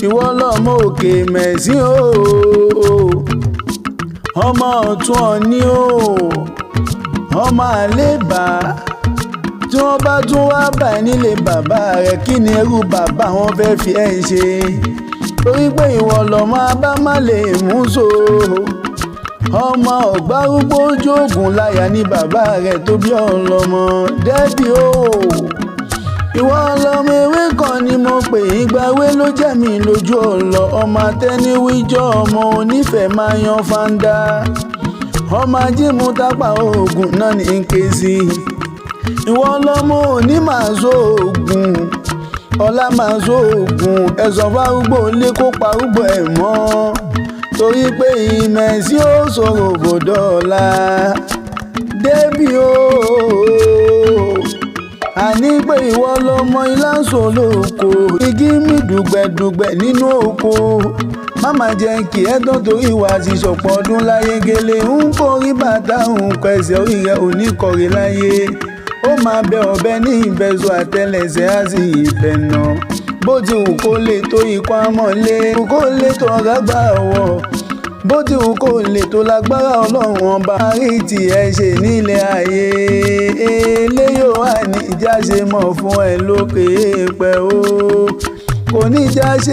Ìwọ lọmọ òkè mẹ̀sí o, ọmọ ọ̀tún ọ̀ní o, ọmọ àlébà. Tí wọ́n bá tún wá bá ẹ nílé bàbá rẹ̀, kí ni irú bàbá wọn fẹ́ fi ẹ̀ ń ṣe? Torí pé ìwọ lọmọ abá má lè mú so, ọmọ ọ̀gbárúgbó jóògùn láyà ní bàbá rẹ̀ tó bí ọlọ́mọ dẹ́bì o. Ìwọ lọmọ ewé kan ni mo pè, ìgbà ewé ló jẹ́ mi lójú ọ̀lọ́. Ọmọ atẹ́niwíjọ́, ọmọ onífẹ̀ẹ́ máa yan fanda, ọmọ ajímú tápà oògùn náà ní ké sí. Ìwọ lọmọ òní máa so oògùn ọlá, máa so oògùn ẹ̀sán fárúgbó lé kó parúgbó ẹ̀ mọ́, torí pé ìmẹ̀sí ó sọ̀rọ̀ bòdọ́là débì o. Àní pé ìwọ lọmọ iláṣọ lóko, igi mi dùgbẹ̀dùgbẹ̀ nínú oko. Máma jẹ́ kí ẹ tán, torí ìwà àti ìṣọ̀pọ̀ ọdún láyé. Gèlè ń kórí bàtà ń kọ ẹsẹ̀ orí rẹ̀ òní kọ̀rí láyé. Ó máa bẹ ọ̀bẹ ní ìbẹ̀sọ̀, àtẹlẹsẹ̀ á sì ìbẹ̀nà. Bó ti wù kó lè tó, ikọ̀ amọ̀lé kó lè tó ọ̀gá gbà wọ̀. Bó ti wù kó lè tó, lágbára Ọlọ́run Ọba rí tí ẹ ṣe nílé ayé eléyò wà ní ìjà ṣe mọ̀ fún ẹ lókè pẹ́ o, kò ní já ṣe.